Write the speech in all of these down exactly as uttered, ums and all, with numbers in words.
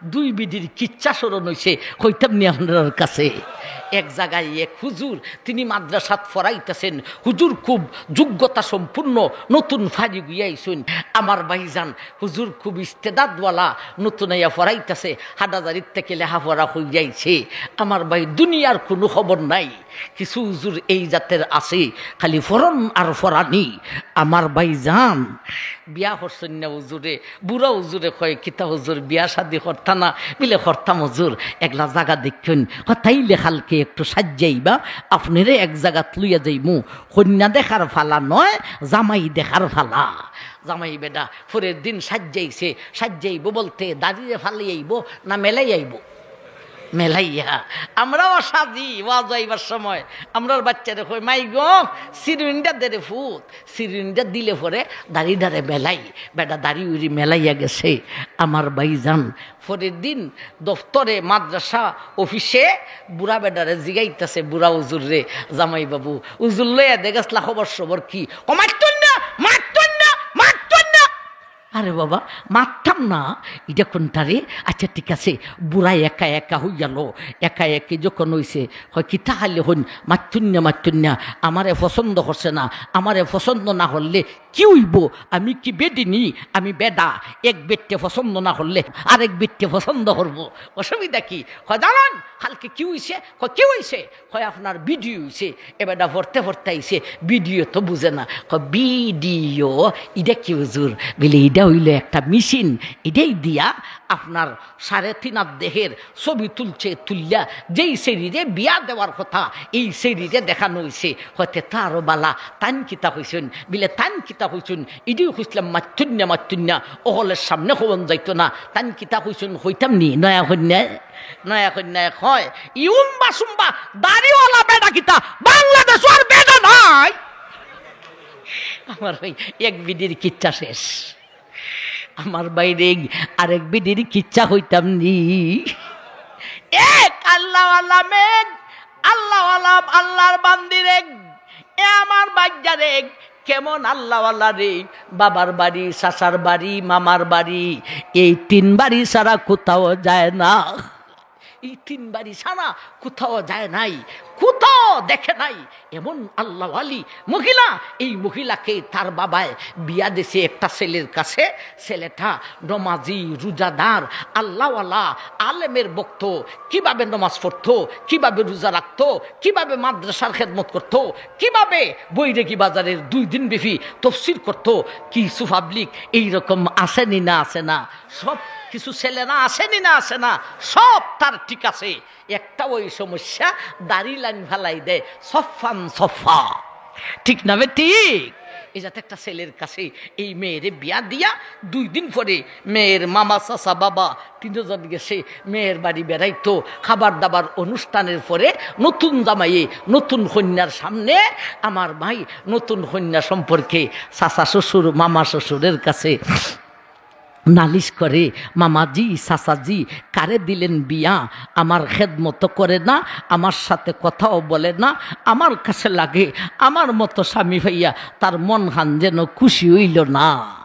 দুই বিডির কিচ্ছা স্মরণ অইছে, কইতাম নি আপনারার কাছে। এক জাগায় এক হুজুর, তিনি মাদ্রাসাত পড়াইতাছেন। হুজুর খুব যোগ্যতা সম্পূর্ণ, নতুন ফারিগ অইয়া আইছইন। আমার ভাইজান, হুজুর খুব ইস্তেদাদওয়ালা, নতুন আইয়া পড়াইতাছে, হাটাজারির থাকি লেখাপড়া করিয়া আইছে। আমার ভাই, দুনিয়ার কুনু খবর নাই। কিছু হুজুর এই জাতের আছে, খালি ফরন আর ফরানি। আমার ভাইজান, বিয়া করছইন না হুজুরে, বুড়া হুজুরে কয়, "কিতা হুজুর, বিয়া শাদি করতা না?" বিলে, "করতাম হুজুর, একলা জাগা দেখইন।" কয়, "তাইলে কালকে একটু সাজ্জাইবা, আপনারে এক জাগাত লইয়া যাইমু। কইন্যা দেখার ফালা নয়, জামাই দেখার ফালা।" জামাই বেটা পরের দিন সাজ্জাইছে, সাজ্জাইবো বলতে দাড়িরে ফালাই আইবো না মেলাই আইবো? মেলাইয়া। আমরাও সাজি ওয়াজ আইবার সময়, আমরার বাচ্চারে কই, "মাই গো, চিরুনিটা দে রে ফুত।" চিরুনিটা দিলে পরে দাড়িটারে মেলাই, বেটা দাড়ি উড়ি মেলাইয়া গেছে। আমার ভাইজান, পরের দিন দফতরে, মাদ্রাসা, অফিসে বুড়া বেটারে জিগাইতাছে, বুড়া হুজুররে, "জামাই বাবু, হুজুর লইয়া দে গেছলা, খবর সবর কি?" "ও মারতন না, মারতন না, মারতন না।" "আরে বাবা, মারতাম না, ইটা কুনটা রে?" আচ্ছা, ঠিক আছে, বুড়া একা একা হইয়া গেল। একা একে যখন হইছে, কয়, "কিতা খালি হইন, মারতুন না, মারতুন না, আমারে পছন্দ করছে না, আমারে পছন্দ না করলে কি হইব? আমি কি বেডি নি? আমি বেডা। এক বেটে পছন্দ না করলে আরেক বেটে পছন্দ করব, অসুবিধা কি?" কয়, "জানান, কালকে কি হইছে?" কয়, "কি হইছে?" কয়, "আপনার বিডিও হইছে।" এ বেটা পড়তে পড়তে আইছে, বিডিও তো বুঝে না। কয়, "বিডিও, ইটা কি হুজুর?" বলে, "ইটা হইল একটা মেশিন, ইটাই দিয়া আপনার সাড়ে তিন হাত দেহের ছবি তুলছে, তুললা যেই ছেড়িরে বিয়া দেওয়ার কথা, এই ছেড়িরে দেখানো হইছে।" কয়, "তে তো আরো বালা, তাইন কিতা কইছইন?" বিলে, "তাইন কিতা কইছইন, ইডিও কইছলাম মারতুন না, মারতুন না, অকলর সামনে কওন যাইতো না, তাইন কিতা কইছইন কইতাম নি, নয়া কইন্যা।" নয়া কইন্যায় কয়, "ইউম্বা সুম্বা দাড়িওয়ালা বেটা কিতা বাংলাদেশো আর বেটা নাই?" আমার ভাই, এক বিডির কিচ্ছা শেষ। আমার ভাইরে, আরেক বিডির কিচ্ছা কইতাম নি। এক আল্লাহওয়ালা মেঘ, আল্লাহওয়ালা, আল্লাহর বান্দিরে, এ আমার ভাইজানরে, কেমন আল্লাহওয়ালা রে, বাবার বাড়ি, চাচার বাড়ি, মামার বাড়ি, এই তিন বাড়ি ছাড়া কোথাও যায় না। এই তিন বাড়ি ছাড়া কোথাও যায় নাই, কোথাও দেখে নাই এমন আল্লাহওয়ালি মহিলা। এই মহিলাকে তার বাবায় বিয়া দিছে একটা ছেলের কাছে। ছেলেটা নমাজি, রোজাদার, আল্লাহওয়ালা, আলেমের ভক্ত। কিভাবে নমাজ পড়তো, কিভাবে রোজা রাখতো, কিভাবে মাদ্রাসার খেদমত করতো, কিভাবে বৈরাগী বাজারের দুই দিন ব্যাপী তফসির করতো, কিছু পাবলিক এইরকম আছে নি না আছে না? সব কিছু ছেলেরা আছে নি না আছে না? সব তার ঠিক আছে, একটা ওই সমস্যা, দাড়ি লাইন ফালাই দেয়, সফান সফা। ঠিক না বে ঠিক? এই জাত একটা ছেলের কাছে এই মেয়েরে বিয়া দিয়া দুই দিন পরে মেয়ের মামা, চাচা, বাবা তিনজন গেছে মেয়ের বাড়ি বেড়াইতো। খাবার দাবার অনুষ্ঠানের পরে নতুন জামাইয়ে নতুন কইন্যার সামনে আমার ভাই নতুন কইন্যা সম্পর্কে চাচা শ্বশুর, মামা শ্বশুরের কাছে নালিশ করে, "মামাজি, চাচাজি, কারে দিলেন বিয়া? আমার খেদমত করে না, আমার সাথে কথাও বলে না, আমার কাছে লাগে, আমার মতো স্বামী পাইয়া তার মন খান যেন খুশি হইল না।"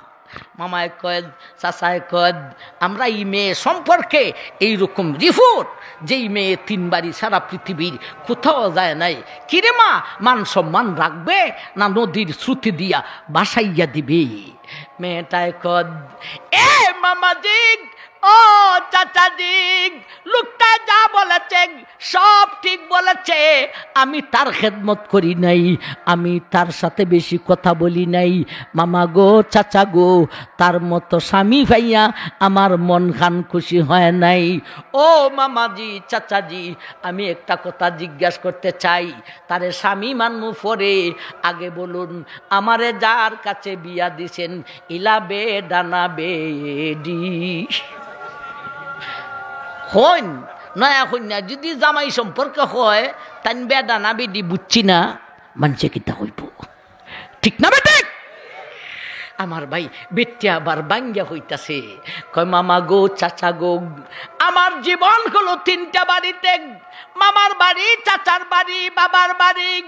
মামায় কয়, চাচায় কয়, "আমরা এই মেয়ে সম্পর্কে এইরকম রিপোর্ট, যেই মেয়ে তিন বাড়ি সারা পৃথিবীর কোথাও যায় নাই, কিরে মা, মান সম্মান রাখবে না নদীর স্রোতে দিয়া ভাসাইয়া দিবে?" মেয়েটায় কয়, "এ মামাজি, ও চাচাজি, লোকটা যা বলেছে সব ঠিক বলেছে, আমি তার খেদমত করি নাই, আমি তার সাথে বেশি কথা বলি নাই। মামা গো, চাচা গো, তার মতো স্বামী পাইয়া আমার মন খান খুশি হয় নাই। ও মামাজি, চাচাজি, আমি একটা কথা জিজ্ঞাসা করতে চাই, তারে স্বামী মানমু পরে, আগে বলুন, আমারে যার কাছে বিয়া দিছেন, ইলা বেডা না বেডি?" হইন, নয়া কইন্যা যদি জামাই সম্পর্কে হয়, তাইন বেডা না বেডি বুঝছি না, মানষে কিতা কইব? ঠিক না বেঠিক? আমার ভাই, বেটি আবার বাঙ্গিয়া কইতাছে, কয়, "মামা গো, চাচা গো, আমার জীবন হলো তিনটা বাড়িতে, মামার বাড়ি, চাচার বাড়ি, বাবার বাড়ি।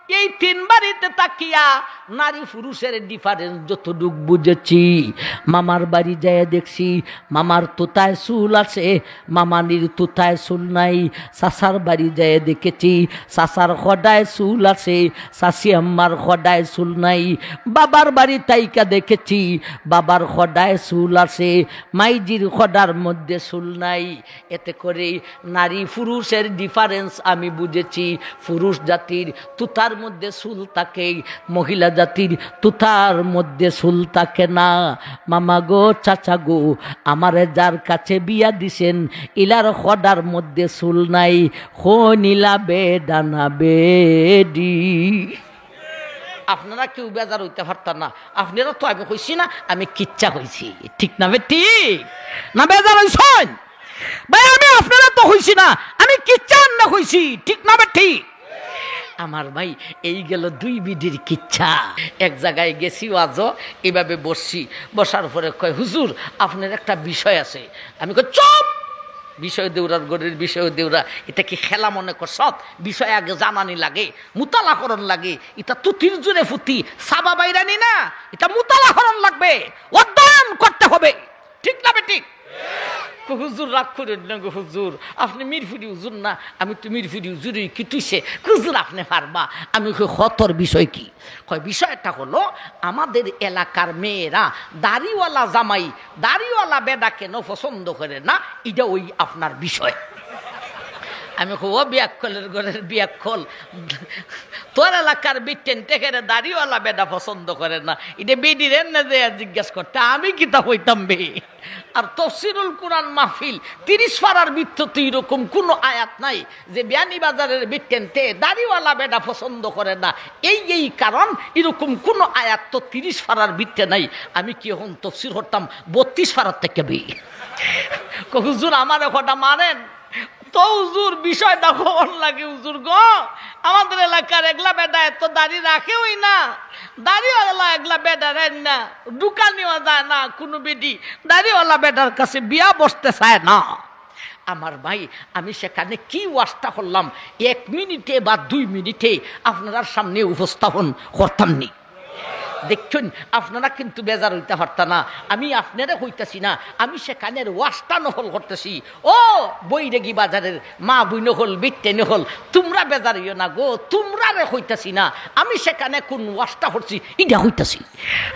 এই তিন বাড়িতে থাকিয়া নারী পুরুষের ডিফারেন্স যতটুক বুঝেছি, মামার বাড়ি যায় দেখছি, মামার তুতায় চুল আছে, মামানির তুতায় চুল নাই। চাচার বাড়ি যায় দেখেছি, চাচার খডায় চুল আছে, চাচি আম্মার খডায় চুল নাই। বাবার বাড়ি তাইকা দেখেছি, বাবার খডায় চুল আছে, মাইজির খডার মধ্যে চুল নাই। এতে করে নারী পুরুষের ডিফারেন্স আমি বুঝেছি। পুরুষ জাতির তুতার মধ্যে চুল থাকে, মহিলা জাতির তুতার মধ্যে চুল থাকে না। মামা গো, চাচা গো, আমারে যার কাছে বিয়া দিছেন, ইলার খডার মধ্যে চুল নাই। খনিলা বেডা না বেডি? আপনারা কেউ বেজার হইতে পারতা না। আপনারা তো আমি কইছি না, আমি কিচ্ছা কইছি, ঠিক না বেটি? না বেজার হইছেন? ভাই, আমি আপনারা তো কইছি না, আমি কিচ্ছা না কইছি, ঠিক না বেটি? আমার ভাই, এই গেল দুই বিডির কিচ্ছা। এক জায়গায় গেছি ওয়াজো, এইভাবে বসছি, বসার পরে কয়, "হুজুর, আপনার একটা বিষয় আছে।" আমি কই, "চুপ!" বিষয় দেউরার গরির বিষয় দেউরা, এটা কি খেলা মনে করছত? বিষয় আগে জানানি লাগে, মুতালা করন লাগে। এটা তুতির জুরে ফুতি, সাবা বাইরানি না, এটা মুতালা করন লাগবে, অধ্যয়ন করতে হবে। ঠিক না বেঠিক? কো, "হুজুর, রাগ করেন না গো হুজুর, আপনি মিরপুরি হুজুর না, আমি তো মিরপুরি হুজুরই, কি তুইছে?" কো, "হুজুর, আপনি পারবা।" আমি কই, "হ, তোর বিষয় কি?" কয়, "বিষয়টা হলো, আমাদের এলাকার মেয়েরা দাড়িওয়ালা জামাই, দাড়িওয়ালা বেডা কেন পছন্দ করে না, এটা ওই আপনার বিষয়।" আমি কই, "ও বিয়াক্কলের ঘরের বিয়াক্কল, তোর এলাকার বিটেন টেকেরে দাড়িওয়ালা বেডা পছন্দ করে না, এটা বেডির এনে যে জিজ্ঞাসা করতে আমি কিতা হইতাম বে?" আর তফসিরুল কোরআন মাহফিল, তিরিশ পারার ভিতরে তো এরকম কোনো আয়াত নাই যে বিয়ানীবাজারের বিটেন্তে দাড়িওয়ালা বেডা পছন্দ করে না, এই এই কারণ, এরকম কোনো আয়াত তো তিরিশ পারার ভিতরে নাই। আমি কি এখন তফসির করতাম বত্রিশ পারার থেকে বে? কো, "হুজুর, আমার একটা মারেন।" তো হুজুর, বিষয়টা খবর লাগে হুজুর গো, আমাদের এলাকার একলা বেটা এত দাড়ি রাখেওই না, দাড়িওয়ালা একলা বেটা রাখেন না, দোকানেও যায় না কোনো বেটি, দাড়িওয়ালা বেটার কাছে বিয়া বসতে চায় না। আমার ভাই, আমি সেখানে কি ওয়াজটা করলাম, এক মিনিটে বা দুই মিনিটে আপনারার সামনে উপস্থাপন করতাম নি। দেখছেন, আপনারা কিন্তু বেজার হইতে পারতা না। আমি আপনারে কইতাছি না, আমি সেখানের ওয়াজটা নকল করতেছি। ও বৈরাগী বাজারের মা বইন হল, বিট্টেন হল, তোমরা বেজার হইও না গো, তোমরারে কইতাছি না। আমি সেখানে কোন ওয়াজটা করছি, এটা কইতাছি।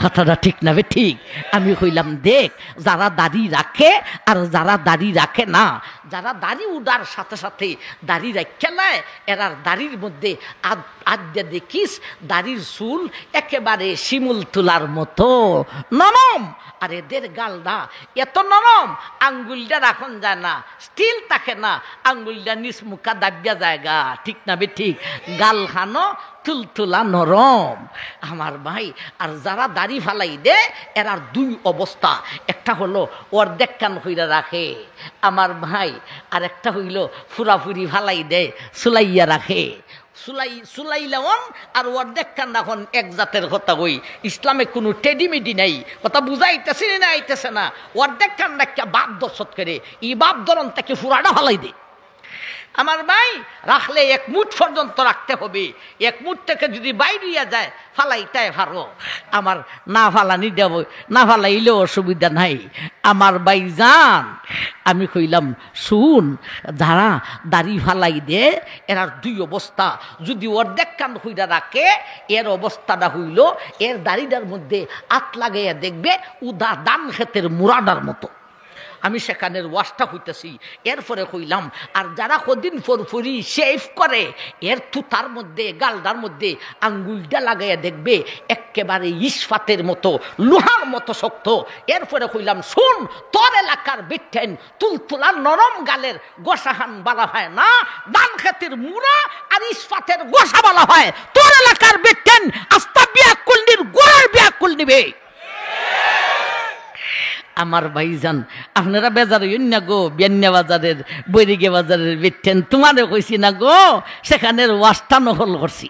কথাটা ঠিক না বে? ঠিক। আমি কইলাম, দেখ, যারা দাড়ি রাখে আর যারা দাড়ি রাখে না, যারা দাড়ি উঠার সাথে সাথে দাড়ি রাখে না, এরার দাড়ির মধ্যে আদ-, আদ্যা দেখিস, দাড়ির চুল একেবারে শিমুল তুলার মতো নরম। আর এদের গালটা এত নরম, আঙ্গুলটা রাখন যায় না, স্টিল থাকে না, আঙ্গুলটা নিচ মুখা দাবিয়া জায়গা, ঠিক না বে? ঠিক। গালখানো তুলতুলা নরম। আমার ভাই, আর যারা দাড়ি ফালাই দে, এরার দুই অবস্থা। একটা হলো অর্ধেক কান কইরা রাখে, আমার ভাই, আর একটা হইল পুরাপুরি ফালাই দে, সুলাইয়া রাখে। সুলাই, সুলাই লাওন আর অর্ধেক কান রাখন এক জাতের কথা কই। ইসলামে কোনো টেডিমেডি নাই। কথা বুঝাইতেছি না, আইতেছে না? অর্ধেক কান রাখিয়া বাপ দর্শত করে, ই বাপ ধরন তাকে ফুরাটা ফালাই দে। আমার ভাই, রাখলে এক মুঠ পর্যন্ত রাখতে হবে। এক মুঠ থেকে যদি বাইর হইয়া যায়, ফালাইতে পারো। আমার না ফালানি দেব, না ফালাইলেও অসুবিধা নাই। আমার ভাইজান, আমি কইলাম, শুন, যারা দাড়ি ফালাই দে, এরার দুই অবস্থা। যদি অর্ধেক কান কইরা রাখে, এর অবস্থাটা হইল, এর দাড়িটার মধ্যে আত লাগাইয়া দেখবে, উদা ধান খেতের মুরাডার মতো। আমি সেখানের ওয়াজটা কইতাছি। এরপরে কইলাম, আর যারা কদিন পর পরই শেভ করে, এর তুতার মধ্যে, গালডার মধ্যে আঙ্গুলটা লাগাইয়া দেখবে, একেবারে ইস্পাতের মতো, লোহার মতো শক্ত। এরপরে কইলাম, শুন, তোর এলাকার বিটেন তুলতুলা নরম গালের গোসাহান বালা হয় না, ধান খেতের মুরা আর ইস্পাতের গোসা বালা হয়। তোর এলাকার বিটেন আস্তা বিয়াক্কুলনির গোড়ার বিয়াক্কুলনি বে। আমার ভাইজান, আপনারা বেজার হইন না গো, বিয়ানীবাজারের, বৈরাগী বাজারের বিটেন, তোমারে কইছি না গো, সেখানের ওয়াজটা নকল করছি।